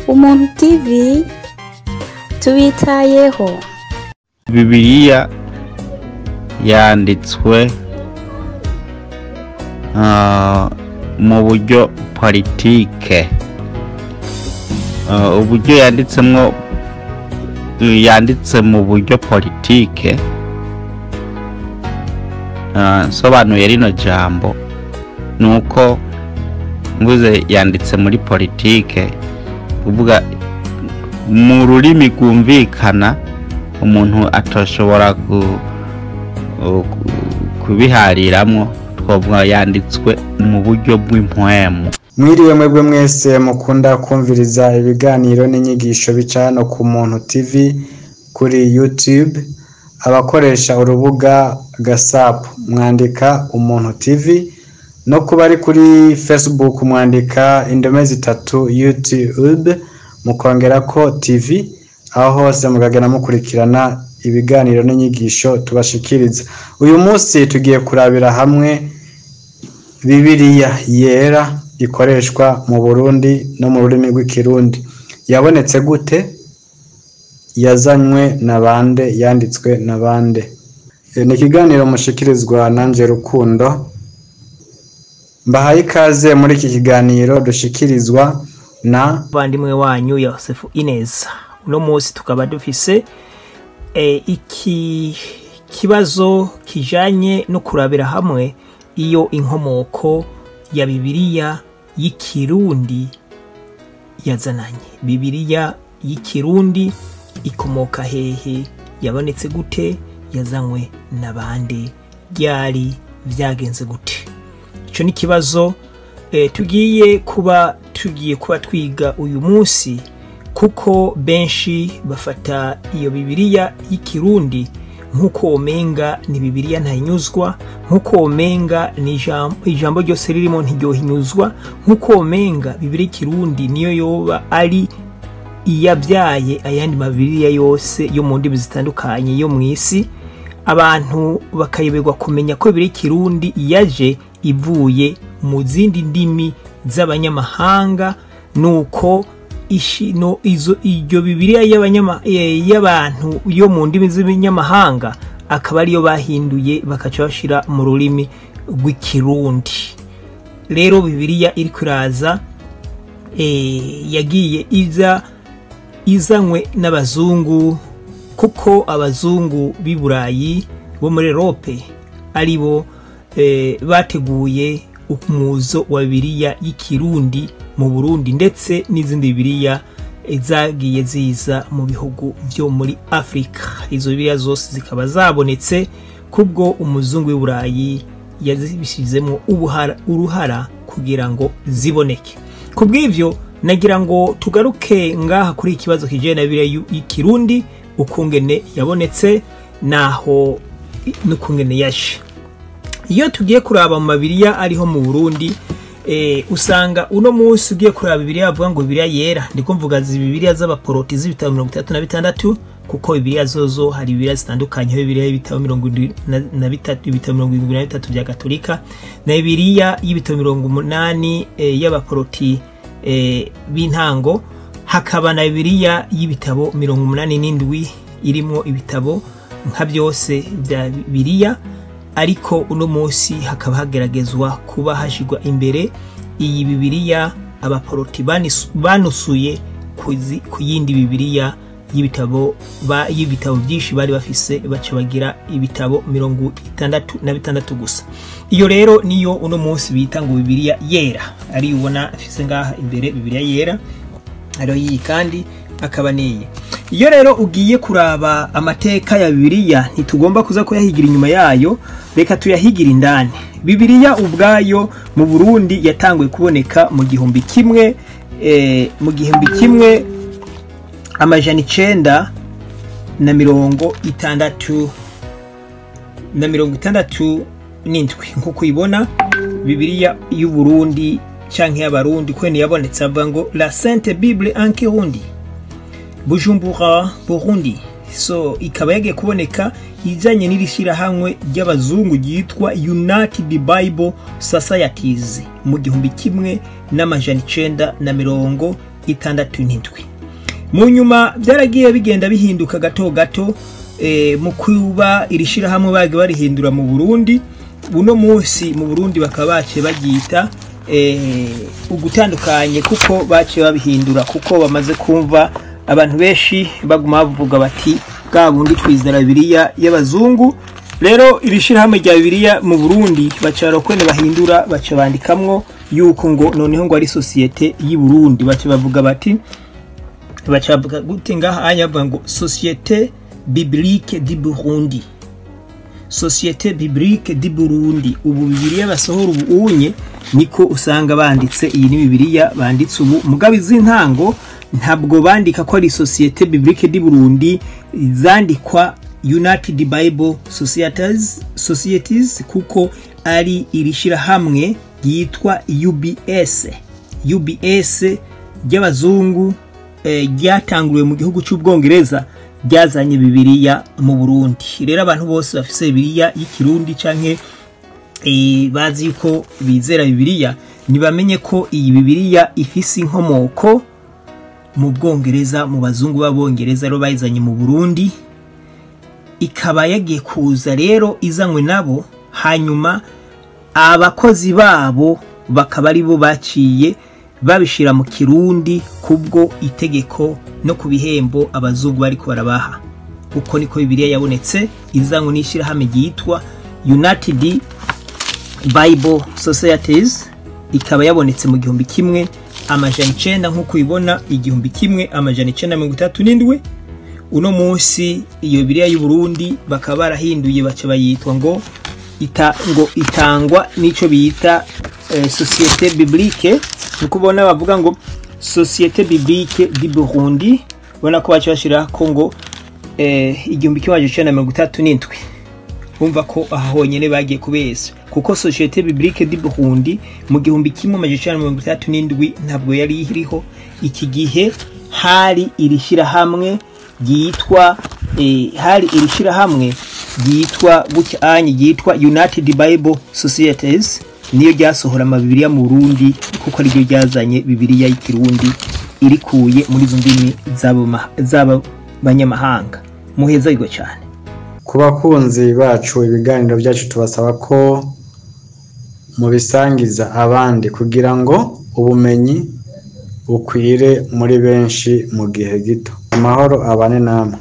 Umuntu TV tubitayeho. Bibiliya yanditswe mu buryo politike, uburyo yanditsemwo, yanditse mu buryo politike. Nsobanuye rino jambo nuko mvuze yanditse muri politike, kuvuga mu rurimi rwumvikana umuntu atoshobora kubihariramwo, twovuga yanditswe mu buryo bw'impwemu. Mwiriwe mwebwe mwese mukunda kumviriza ibiganiro n'inyigisho bica hano ku Muntu TV kuri YouTube. Abakoresha urubuga Gasapu mwandika Umuntu TV, no kuba ari kuri Facebook mwandika indome zitatu YouTube mukongerako TV, aho hose mukagenda mukurikirana ibiganiro n'inyigisho tubashikiriza. Uyu munsi tugiye kurabira hamwe Bibiliya yera ikoreshwa mu Burundi no mu rurimi rw'Ikirundi. Yabonetse gute? Yazanywe na bande? Yanditswe na bande? Ni ikiganiro mushikirizwa nanje Rukundo. Mbahaye ikaze muri iki kiganiro dushikirizwa na muvandimwe wanyu Yosefu Ineza. Uno munsi tukaba dufise iki kibazo kijanye no kurabira hamwe iyo inkomoko ya Bibiliya y'Ikirundi yazananye. Bibiliya y'Ikirundi ikomoka hehe? Yabonetse gute? Yazanywe na bande? Ryari? Vyagenze gute? Ico ni kibazo tugiye kuba twiga uyu munsi, kuko benshi bafata iyo Bibiliya y'Ikirundi nk'uko womenga ni Bibiliya ntahinyuzwa, nk'uko womenga ni ijambo ryose ririmo ntiryohinyuzwa, nk'uko womenga Bibiliya y'Ikirundi niyo yoba ari iyabyaye ayandi mabibiriya yose yo mu ndimi zitandukanye yo mu isi. Abantu bakayoberwa kumenya ko Bibiliya y'Ikirundi yaje ivuye mu zindi ndimi z'abanyamahanga, nuko no izo iryo Bibiliya y'abantu yo mu ndimi z'ibinyamahanga akaba ariyo bahinduye bakaca bashira mu rurimi rw'Ikirundi. Rero Bibiliya iriko iraza, yagiye iza izanywe n'abazungu, kuko abazungu b'i Burayi bo muri Europe aribo bateguye umuzo wa Bibiliya y'Ikirundi mu Burundi, ndetse n'izindi Bibiliya zagiye ziza mu bihugu vyo muri Afrika. Izo Bibiliya zose zikaba zabonetse kubwo umuzungu w'i Burayi yazibishizemo uruhara kugira ngo ziboneke. Kubw'ivyo nagira ngo tugaruke ngaha kuri ikibazo kijanye na Bibiliya y'Ikirundi, ukungene yabonetse naho n'ukungene yaje. Iyo tugiye kuraba mu mabiriya ariho mu Burundi, usanga uno munsi ugiye kuraba Bibiliya bavuga ngo Bibiliya yera, ndiko mvuga Bibiliya z'abaporoti z'ibitabo 36, kuko Bibiliya zozo hari Bibiliya zitandukanye, Bibiliya y'ibitabo 73, ibitabo 73 vya Katolika, na Bibiliya y'ibitabo 80 y'abaporoti b'intango, hakaba na Bibiliya y'ibitabo 87 irimwo ibitabo nka byose vya Bibiliya. Ariko uno munsi hakaba hageragezwa kuba hashigwa imbere iyi Bibiliya abaporoti banusuye ku yindi Bibiliya y'ibitabo byinshi bari bafise, baca bagira ibitabo 66 gusa. Iyo rero niyo uno munsi bita ngo Bibiliya yera, ari ubona afise ngaha imbere Bibiliya yera, ariyo iyi kandi akaba niyi. Iyo rero ugiye kuraba amateka ya Bibiliya, ntitugomba kuza kuyahigira inyuma yayo, reka tuyahigira indani. Bibiliya ubwayo mu Burundi yatanguye kuboneka mu 1967, nkuko uyibona Bibiliya y'u Burundi canke y'Abarundi kwene yabonetse, avuga ngo "La Sainte Bible en Kirundi, Bujumbura, Burundi". So ikaba yagiye kuboneka ijanye n'iri shirahamwe ry'abazungu ryitwa United Bible Societies mu 1967. 67. Mu nyuma byaragiye bigenda bihinduka gato gato, mu kuba iri shirahamwe bagiye barihindura mu Burundi. Buno munsi mu Burundi bakaba baciye baryita ugutandukanye, kuko baciye babihindura kuko bamaze kumva abantu benshi baguma bavuga bati bwa bundi twizera Bibiliya y'abazungu. Rero iri shirahamwe rya Bibiliya mu Burundi baca bakwene bahindura, baca bandikamwo yuko ngo noneho ngo ari société y'i Burundi. Baca bavuga bati, baca bavuga gute ngaha anya, bavuga ngo Société Biblique du Burundi, Société Biblique du Burundi. Ubu Bibiliya basohora ubu unye niko usanga banditse. Iyi ni Bibiliya banditse ubu, mugabo iz'intango ntabwo bandika ko ari Société Biblique du Burundi, zandikwa United Bible Societies, kuko ari iri shirahamwe ryitwa UBS, UBS ry'abazungu, ryatanguriwe mu gihugu cy'Ubwongereza, ryazanye Bibiliya mu Burundi. Rero abantu bose bafise Bibiliya y'Ikirundi canke bazi yuko bizera Bibiliya, ntibamenye ko iyi Bibiliya ifise inkomoko mu Bwongereza, mu bazungu b'Abongereza. Rero bayizanye mu Burundi, ikaba yagiye kuza rero izanywe nabo, hanyuma abakozi babo bakaba aribo baciye babishira mu Kirundi kubwo itegeko no ku bihembo abazungu bariko barabaha. Uko niko Bibiliya yabonetse, izanywe n'ishirahamwe ryitwa United Bible Societies, ikaba yabonetse mu 1900, nk'uko ubibona, 1967. Uno munsi iyo Bibiliya y'u Burundi bakaba barahinduye, baca bayitwa ngo ngo itangwa n'ico bita Société Biblique. Nuko ubona bavuga ngo Société Biblique du Burundi, ubona ko baca bashirako ngo 1937. Umva ko aha honyene bagiye kubesa, kuko Société Biblique du Burundi mu 1937 ntabwo yari iriho. Iki gihe hari iri shirahamwe ryitwa hari iri shirahamwe ryitwa gutya anye, ryitwa United Bible Societies, niyo ryasohora amabibiriya mu Burundi, kuko ariryo ryazanye Bibiliya y'Ikirundi irikuye muri izo ndimi z'aba banyamahanga. Muhezagirwe cyane. Ku bakunzi bacu, ibiganiro byacu tubasaba ko mubisangiza abandi kugira ngo ubumenyi bukwire muri benshi mu gihe gito. Amahoro abane namwe.